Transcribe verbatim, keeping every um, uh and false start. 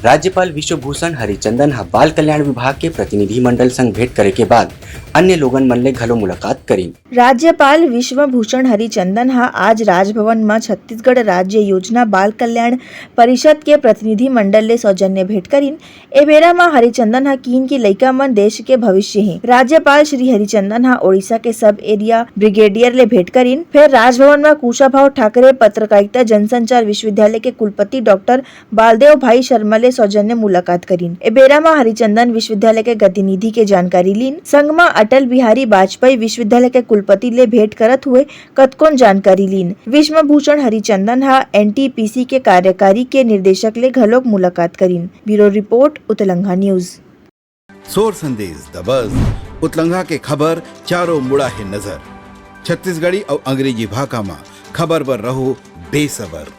राज्यपाल विश्वभूषण हरिचंदन ह बाल कल्याण विभाग के प्रतिनिधि मंडल संग भेंट करे के बाद अन्य लोगन मन ले घलो मुलाकात करिन। राज्यपाल विश्वभूषण हरिचंदन ह आज राजभवन म छत्तीसगढ़ राज्य योजना बाल कल्याण परिषद के प्रतिनिधि मंडल ले सौजन्य भेंट करिन। ए बेरा म हरिचंदन ह कीन कि लइका मन देश के भविष्य हे। राज्यपाल श्री हरिचंदन ह ओडिशा के सब एरिया ब्रिगेडियर ले भेंट करिन। फेर राजभवन म कुशाभाऊ ठाकरे पत्रकारिता जनसंचार विश्वविद्यालय के कुलपति डॉक्टर बालदेव भाई शर्मा ले सौजन्य मुलाकात करिन। ए बेरा म हरिचंदन विश्वविद्यालय के गतिविधि के जानकारी लीन। संग म अटल बिहारी वाजपेयी विश्वविद्यालय के कुलपति ले भेंट करत हुए कतकोन जानकारी लीन। विश्वभूषण हरिचंदन ह एनटीपीसी के कार्यकारी के निर्देशक ले घलोक मुलाकात करिन। Bureau report, Utlangha news. सोर संदेश दबस, उतलंघा के खबर चारों मुड़ा हे नजर। छत्तीसगढ़ी अउ अंग्रेजी भाखा म खबर बर रहो बेसबर।